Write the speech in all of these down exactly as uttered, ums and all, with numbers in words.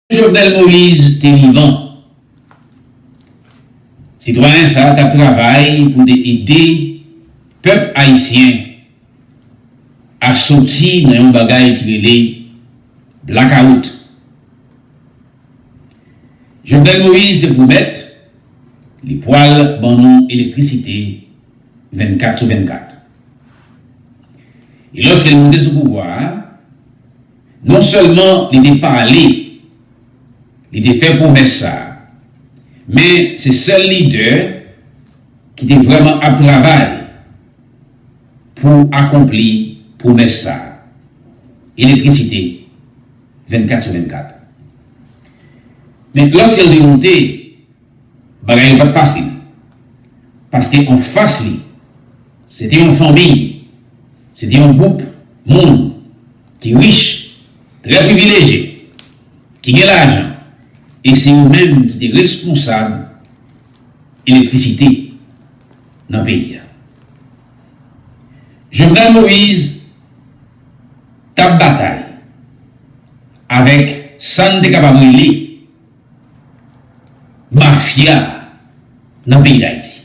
Jovenel Moïse te vivan, sitwayen sa a t ap travay pou te ede pèp ayisyen a soti nan yon bagay ki rele blakawout. Jovenel Moïse te pwomèt li pwal ban nou elektrisite vennkat sou vennkat. E lòske l monte sou pouvwa a, non sèlman li te pale, li te fè pwomès sa a, men se sèl lidè ki te vrèman ap travay pou akonpli pwomès sa a, elektrisite vennkat sou vennkat. Men lòske l te monte, bagay yo pa t fasil. Paske anfas li, se te yon fanmi, se te yon gwoup moun ki rich, trè privilejye, ki gen lajan, e se yo menm ki te responsab elektrisite nan peyi a. Jovenel Moïse t ap batay avèk sa n te kapab rele mafya nan peyi Dayiti.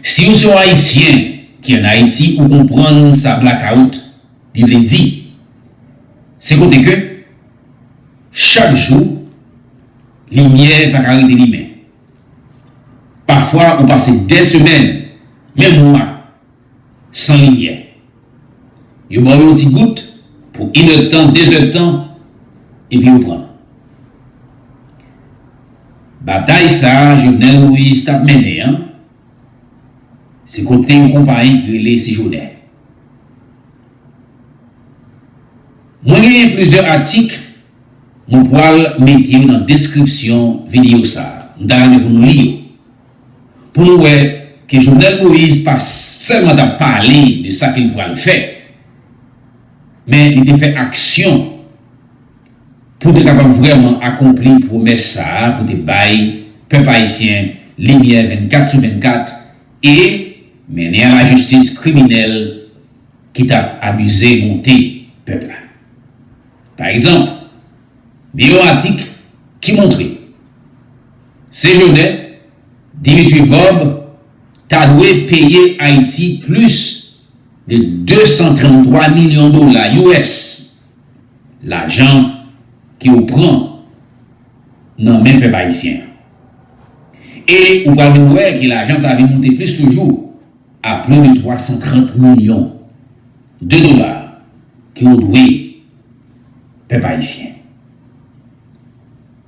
Si w se yon Ayisyen ki ann Ayiti, ou konprann sa blakawout li vle di. Se kote ke chak jou, limyè pa ka rete limen. Pafwa, ou pase dè semèn, menm mwa, san limyè. Yo ba w yon ti gout pou inèdtan, dezèdtan, epi yo pran. Batay sa a Jovenel Moïse t ap mennen an, se kote yon konpayi ki rele Sejonè. Mwen genyen plizyè atik, mwen pral mete yo nan deskripsyon videyo sa a. M ta renmen pou nou li yo, pou nou wè ke Jovenel Moïse pa sèlman t ap pale de sa ke l pral fè, men li te fè aksyon pou te kapab vrèman akonpli pwomès sa a, pou te bay pèp ayisyen limyè vennkat sou vennkat e mennen a lajistis kriminèl ki t ap abize bonte pèp la. Pa egzanp, gen yon atik ki montre Sejonè, Dimitri Vorbe, ta dwe peye Ayiti plis de de san tranntwa milyon dola U S, lajan ke yo pran nan men pèp ayisyen an. E ou pral vin wè ke lajan sa a vin moute plis toujou, a plis de twa san trant milyon de dola ke yo dwe pèp ayisyen.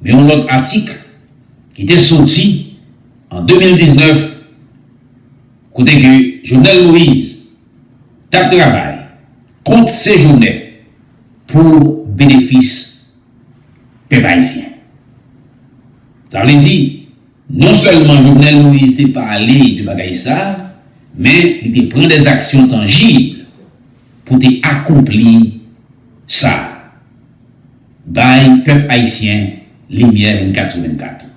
Men yon lòt atik ki te soti an de mil diznèf, kote ke Jovenel Moïse t ap travay kont Sejonè pou benefis pèp ayisyen. Sa vle di, non sèlman Jovenel Moïse te pale de bagay sa a, men li te pran dè aksyon tanjib pou te akonpli sa a. Bay pèp ayisyen limyè vennkat sou vennkat.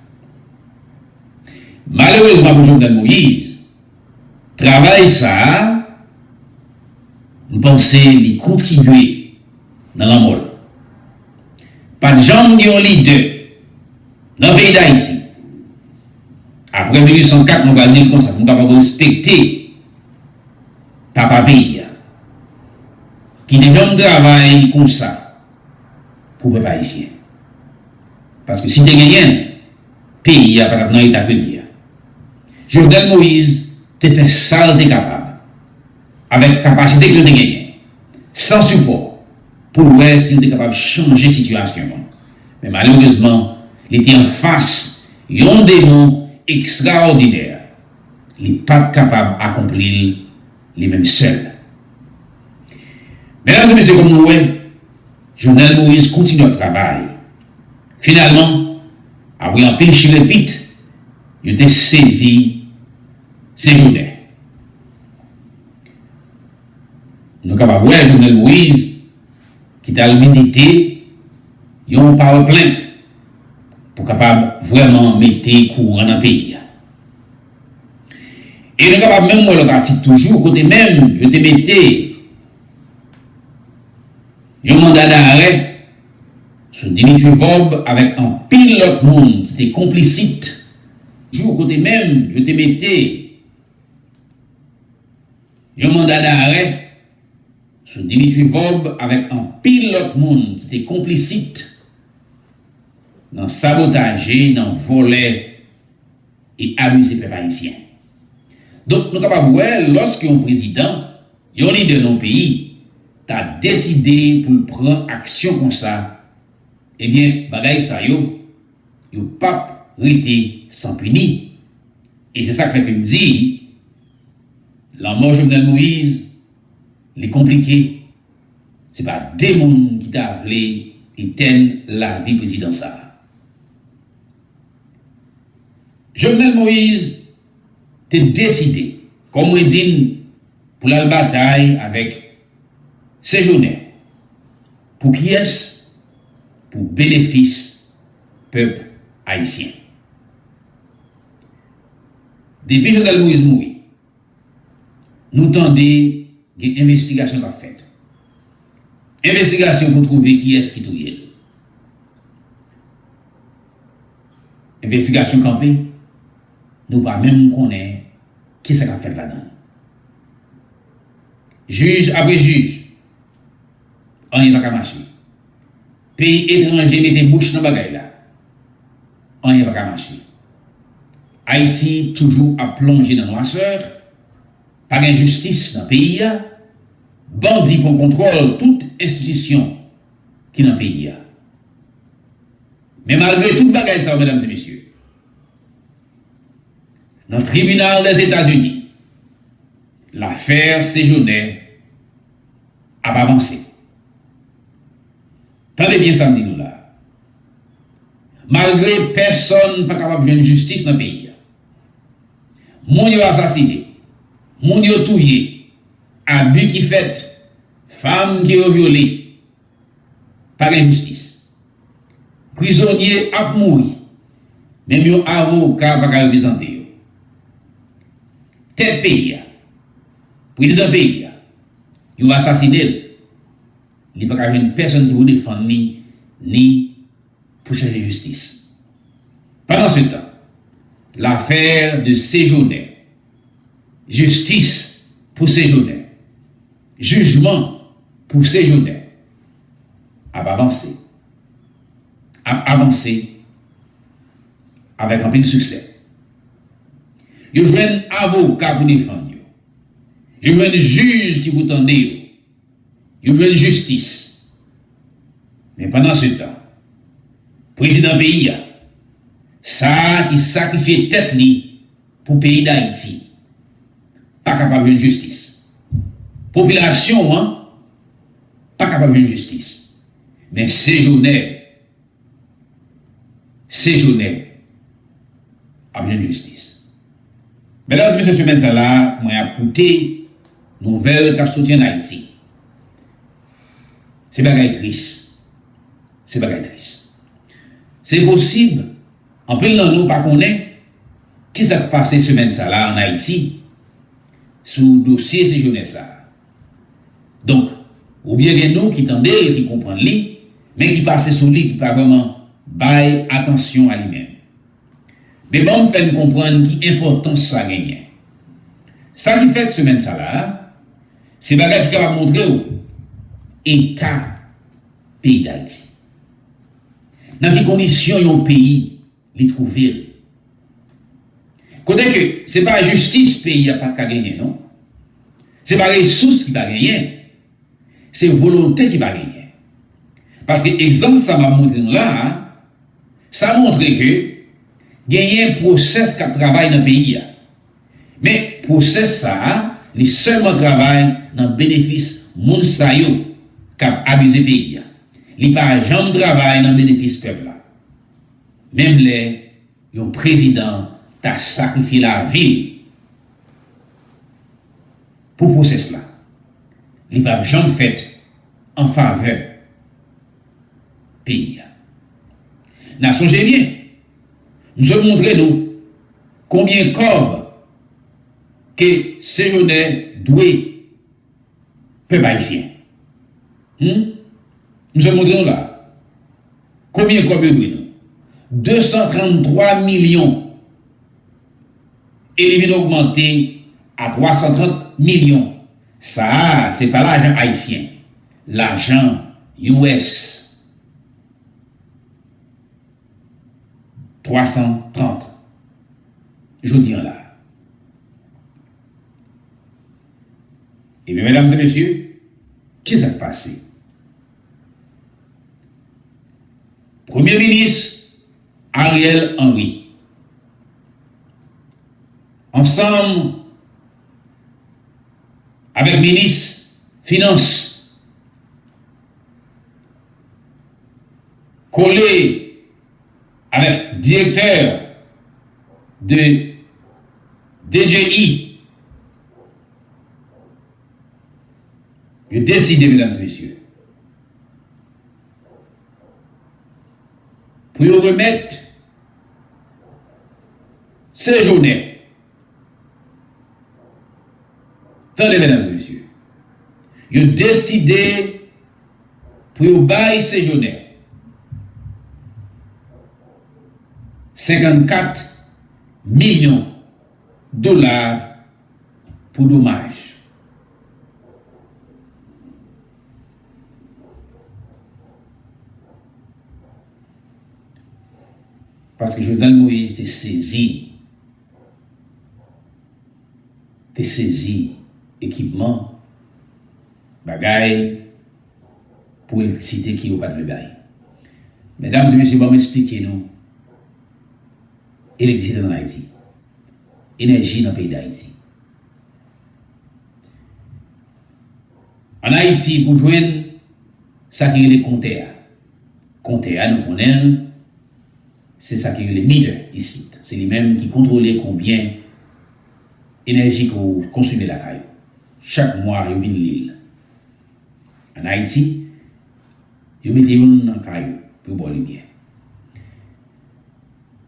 Malerezman pou Jovenel Moïse, travay sa a, m panse li kontribye nan lanmò l. Pa t janm gen yon lidè nan peyi Dayiti, apre mil uit san kat, mwen pral di l konsa, pou m kapab respekte papa peyi a, ki te janm travay konsa pou pèp ayisyen. Paske si te genyen, peyi a pa t ap nan eta ke l ye a. Jovenel Moïse te fè sa l te kapab, avèk kapasite ke l te genyen, san sipò, pou l wè si l te kapab chanje sitiyasyon an. Men malerezman, li te anfas yon demon ekstraòdinè. Li pa t kapab akonpli l li menm sèl. Medam e mesye, kòm nou wè, Jovenel Moïse kontinye ap travay. Finalman, apre anpil chirepit, yo te sezi Sejonè. Nou kapab wè Jovenel Moïse ki t al vizite yon power plant pou kapab vrèman mete kouran nan peyi a. E nou kapab menm wè lòt atik toujou, kote menm yo te mete yon manda darè Sou Dimitri Vorbe avèk anpil lòt moun ki te konplisit, jou kote menm yo te mete yon manda darè sou Dimitri Vorbe avèk anpil lòt moun ki te konplisit nan sabotaje, nan vòlè e abize pèp ayisyen. Donk, nou kapab wè, lòske yon prezidan, yon lidè nan yon peyi, ta deside pou l pran aksyon konsa, ebyen, bagay sa yo, yo p ap rete san pini. E se sa k fè ke m di, lanmò Jovenel Moïse, li konplike. Se pa de moun ki ta vle etèn lavi prezidan sa a. Jovenel Moïse te deside, kòm mwen di n, pou l al batay avèk Sejonè. Pou kiyès? Pou benefis pèp ayisyen. Depi Jovenel Moïse mouri, nou tande gen envestigasyon k ap fèt. Envestigasyon pou twouve kiyès ki touye l. Envestigasyon kanpe, nou pa menm konnen kisa k ap fèt ladan l. Jij apre jij, anyen pa ka mache. Peyi etranje mete bouch nan bagay la, anyen pa ka mache. Ayiti toujou ap plonje nan nwasè, pa gen jistis nan peyi a, bandi pran kontwòl tout enstitisyon ki nan peyi a. Men malgre tout bagay sa yo, medam e mesye, nan tribinal Dèzetazini, lafè Sejonè ap avanse. Tande byen sa m di nou la a. Malgre pèsonn pa kapab jwenn jistis nan peyi a, moun yo asasine, moun yo touye, abi ki fèt, fanm ke yo vyole, pa gen jistis. Prizonye ap mouri, menm yon avoka pa ka reprezante yo. Tèt peyi a, prezidan peyi a, yo asasine l, li pa ka jwenn pèsonn ki pou defann li, ni pou chache jistis. Pandansetan, lafè de Sejonè, jistis pou Sejonè, jijman pou Sejonè ap avanse, ap avanse avèk anpil siksè. Yo jwenn avoka pou defann yo. Yo jwenn jij ki pou tande yo. Yo jwenn jistis. Men pandansetan, prezidan peyi a, sa a ki sakrifye tèt li pou peyi Dayiti, pa kapab jwenn jistis. Popilasyon an pa kapab jwenn jistis. Men Sejonè, Sejonè ap jwenn jistis. Medam e mesye, semèn sa la, mwen ap koute nouvèl k ap soti ann Ayiti. Se bagay tris. Se bagay tris. Se posib, anpil nan nou pa konnen kisa k pase semèn sa la ann Ayiti sou dosye Sejonè sa a. Donk, oubyen gen nou ki tande l, ki konprann li, men ki pase sou li, ki pa vrèman bay atansyon a li menm. Men ban m fè n konprann ki enpòtans sa genyen. Sa ki fèt semèn sa la a, se bagay ki kapab montre w eta peyi Dayiti. Nan ki kondisyon yon peyi li twouve l. Kote ke se pa jistis peyi a pa t ka genyen, non. Se pa resous ki pa genyen. Se volonte ki pa genyen. Paske egzanp sa m ap montre nou la a, sa montre ke genyen pwosès k ap travay nan peyi a. Men pwosès sa a, li sèlman travay nan benefis moun sa yo k ap abize peyi a. Li pa janm travay nan benefis pèp la. Menm lè yon prezidan ta sakrifye lavi l pou pwosès la, li p ap janm fèt an favè peyi a. N a sonje byen, m sot montre nou konbyen kòb ke Sejonè dwe pèp ayisyen. Hmm? M sot montre nou la. Konbyen kòb yo dwe nou? De san trann twa milyon. E li vin ogmante a twa san trant milyon. Sa a, se pa lajan ayisyen. Lajan U S. Twa san trant. Jodi an la. Ebyen, medam e mesye, kisa k pase? Premye minis Ariel Henry, ansanm avèk minis finans, kole avèk direktè de D J I, yo deside, medam e mesye, pou yo remèt Sejonè. Tande, medam e mesye. Yo deside pou yo bay Sejonè senkannkat milyon dola pou domaj. Paske Jovenel Moïse te sezi, te sezi ekipman, bagay pou elektrisite ke yo pa t vle bay. Medam e mesye, ban m eksplike nou elektrisite ann Ayiti. Enèji nan peyi Dayiti. Ann Ayiti, pou jwenn sa ki rele kontè a. Kontè a, nou konnen l, se sa ki rele meter isit. Se li menm ki kontwole konbyen enèji ke w konsome lakay ou. Chak mwa, yo vin li l. Ann Ayiti, yo mete youn nan kay ou pou yo ba w limyè.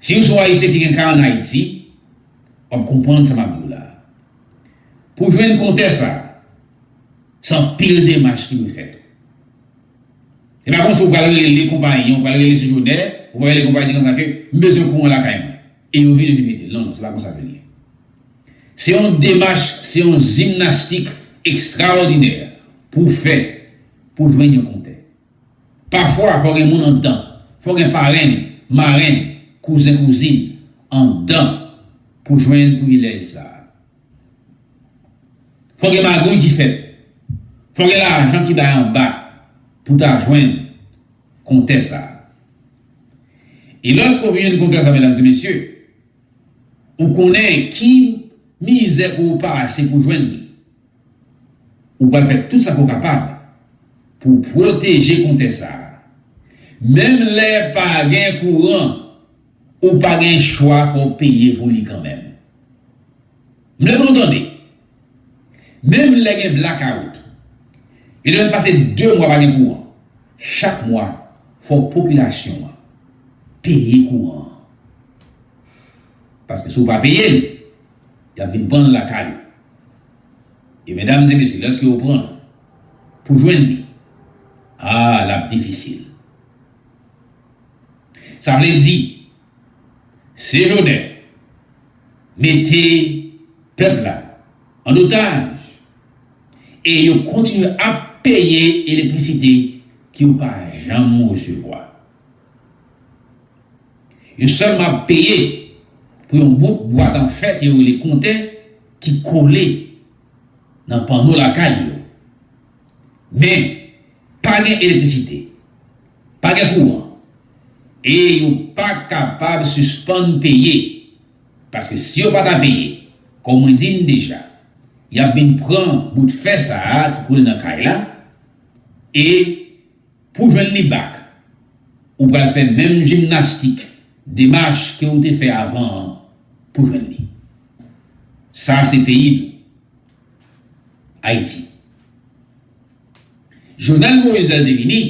Si w se yon Ayisyen ki gen kay ann Ayiti, w ap konprann sa m ap di w la a. Pou jwenn kontè sa a, se anpil demach ki dwe fèt. Se pa kòmsi w pral rele konpayi an, w pral rele Sejonè, w pral rele konpayi di konsa ke m bezwen kouran lakay mwen. E yo vin, yo vin mete l. Non, non, se pa konsa ke l ye. Se yon demach, se yon jimnastik ekstraòdinè pou w fè, pou w jwenn yon kontè. Pafwa, fò gen moun anndan. Fò gen parenn, marenn, kouzen, kouzin anndan pou jwenn privilèj sa a. Fò gen magouy ki fèt. Fò gen lajan ki bay anba pou ta jwenn kontè sa a. E lòske w vin jwenn kontè sa a, medam e mesye, ou konnen ki mizè ke w pase pou jwenn li. Ou pral fè tout sa ke w kapab pou w pwoteje kontè sa a. Menm lè pa gen kouran, ou pa gen chwa, fò w peye pou li kanmenm. M vle pou nou tande. Menm lè gen blakawout, yo te mèt pase de mwa pa gen kouran. Chak mwa, fò popilasyon an peye kouran an. Paske si w pa peye l, y ap vin pran l lakay ou. E medam e mesye, lèske yo pran l pou jwenn li, a, l ap difisil. Sa vle di, Sejonè mete pèp la an otaj e yo kontinye ap peye elektrisite ke yo pa janm resevwa. Yo sèlman ap peye pou yon bout bwat an fè ke yo rele kontè ki kole nan panno lakay yo. Men, pa gen elektrisite, pa gen kouran, e yo pa kapab sispann peye. Paske si yo pa ta peye, kòm mwen di n deja, y ap vin pran bout fè sa a ki kole nan kay la, e pou jwenn li back, ou pral fè menm jimnastik, demach ke ou te fè avan an pou jwenn li. Sa se peyi nou, Ayiti. Jovenel Moïse lè l te vini,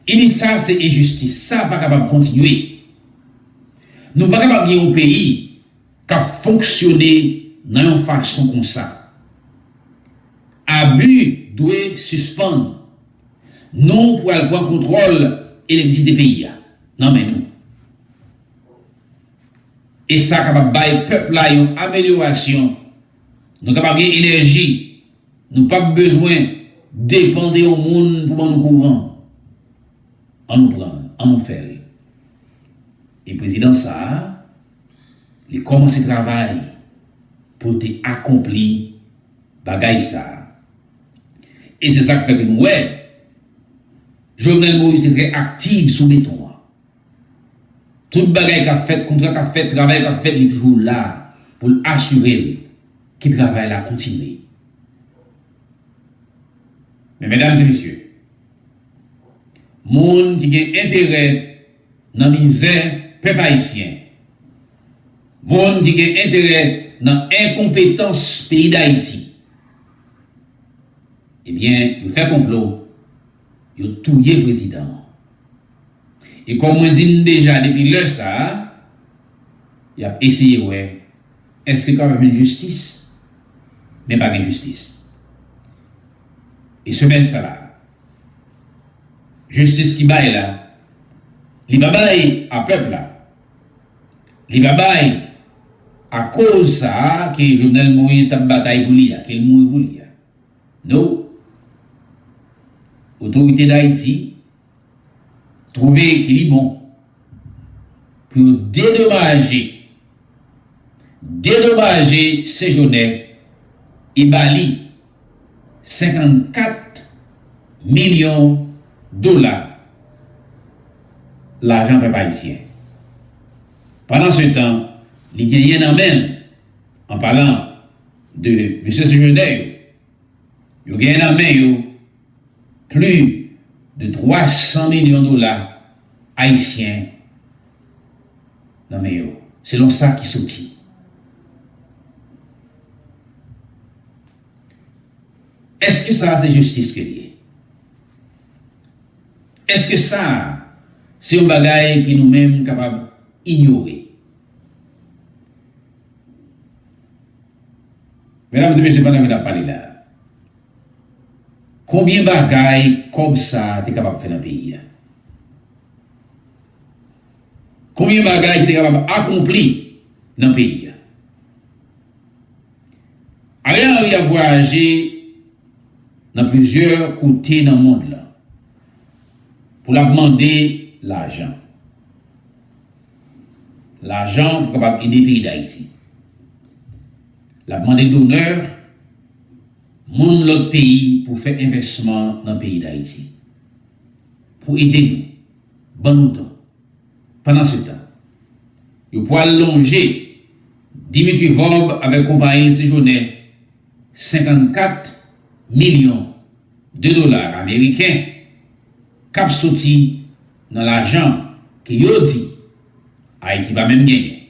li di sa se enjistis, sa pa kapab kontinye. Nou pa kapab gen yon peyi k ap fonksyone nan yon fason konsa. Abi dwe sispann. Nou pral pran kontwòl elektrisite peyi a. nan men nou. E sa kapab bay pèp la yon amelyorasyon. Nou kapab gen enèji. Nou p ap bezwen depann de yon moun pou ban nou kouran. An nou pran l, an nou fè l. E prezidan sa a, li kòmanse travay pou l te akonpli bagay sa a. E se sa k fè ke nou wè Jovenel Moïse te trè aktif sou beton an. Tout bagay k ap fèt, kontra k ap fèt, travay k ap fèt, li toujou la pou l asire l ke travay la kontinye. Men, medam e mesye, moun ki gen enterè nan mizè pèp ayisyen, moun ki gen enterè nan enkonpetans peyi Dayiti, ebyen, yo fè konplo, yo touye prezidan an. E kòm mwen di n deja depi lè sa a, y ap eseye wè èske kapab jwenn jistis, men pa gen jistis. E semèn sa la, jistis ki bay la, li pa bay a pèp la, li pa bay a koz sa a ke Jovenel Moïse t ap batay pou li a, ke l mouri pou li a. No. Otorite Dayiti twouve ke li bon pou yo dedomaje, dedomaje Sejonè e ba li senkannkat milyon dola lajan pèp ayisyen. Pandansetan, li genyen nan men l, an palan de mesye Sejonè yo, yo genyen nan men yo plis de twa san milyon dola ayisyen nan men yo, selon sa ki soti. Èske sa a se jistis ke l ye? Èske sa a se yon bagay ke nou menm kapab inyore? Medam e mesye, pandan ke n ap pale la, konbyen bagay kòb sa a te kapab fè nan peyi a? Konbyen bagay ki te kapab akonpli nan peyi a? Ariel Henry ap vwayaje nan plizyè kote nan mond lan pou l ap mande lajan. Lajan pou kapab ede peyi Dayiti. L ap mande donè, moun lòt peyi pou fè envèsman nan peyi Dayiti. Pou ede nou, ban nou don. Pandansetan, yo pwal lonje Dimitri Vorbe avèk konpayi l Sejonè senkannkat milyon de dola ameriken k ap soti nan lajan ke yo di Ayiti pa menm genyen.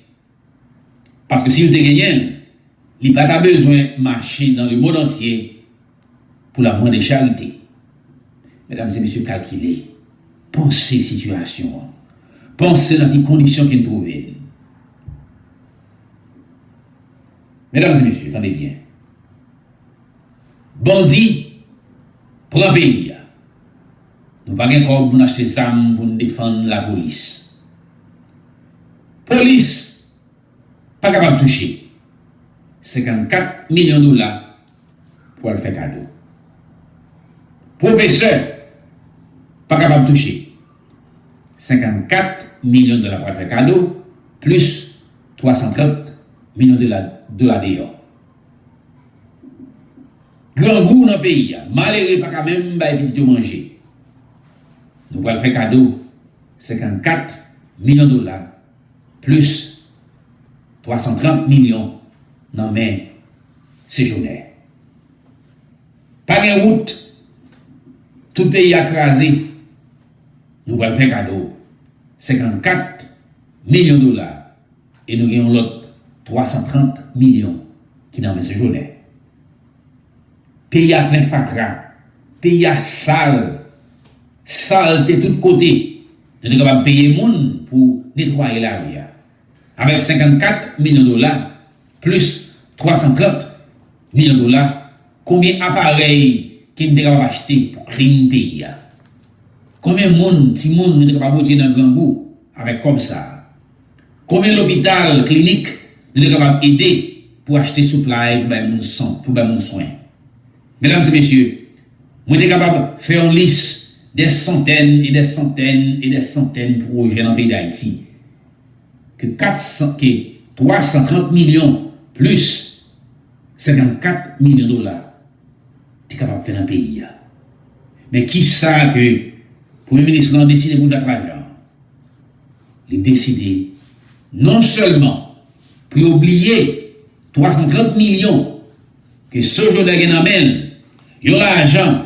Paske si l te genyen l, li pa ta bezwen mache nan lemonn antye pou l ap mande charite. Medam e mesye, kalkile, panse sitiyasyon an, panse nan ki kondisyon ke n twouve n. Medam e mesye, tande byen. Bandi pran peyi a. Nou pa gen kòb pou n achte zam pou n defann lapolis. Polis pa kapab touche. Senkannkat milyon dola pou al fè kado. Pwofesè pa kapab touche. Senkannkat milyon dola pou al fè kado, plis twa san trant milyon dola, dola deyò. Grangou nan peyi a, malere pa ka menm bay pitit yo manje. Nou pral fè kado senkannkat milyon dola plis twa san trant milyon nan men Sejonè. Pa gen wout, tout peyi a kraze. Nou pral fè kado senkannkat milyon dola e nou gen yon lòt twa san trant milyon ki nan men Sejonè. Peyi a plen fatra, peyi a sal, salte tout kote. Nou te kapab peye moun pou netwaye lari a. Avèk senkannkat milyon dola, plis twa san trant milyon dola, konbyen aparèy ke n te kapab achte pou clean peyi a? Konbyen moun, timoun, nou te kapab retire nan grangou? avèk kòb sa a? Konbyen lopital, klinik nou te kapab ede pou achte supply pou bay moun swen, pou bay moun swen? Medam e mesye, mwen te kapab fè yon lis de santèn e de santèn e de santèn pwojè nan peyi Dayiti. Ke kat san, ke twa san trant milyon plis senkannkat milyon dola te kapab fè nan peyi a. Men kisa ke Premye Minis lan deside pou l fè ak lajan an? Li deside non sèlman pou yo bliye twa san trant milyon ke Sojournel gen nan men l, yon lajan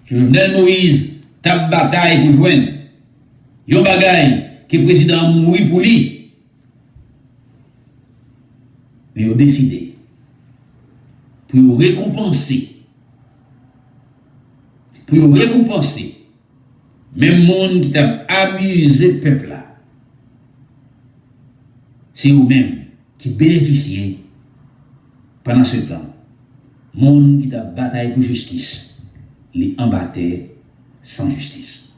ke Jovenel Moïse t ap batay pou l jwenn, yon bagay ke prezidan an mouri pou li, men yo deside pou yo rekonpanse, pou yo rekonpanse menm moun ki t ap abize pèp la. Se yo menm ki benefisye. Pandansetan, moun ki t ap batay pou jistis, li anba tè san jistis.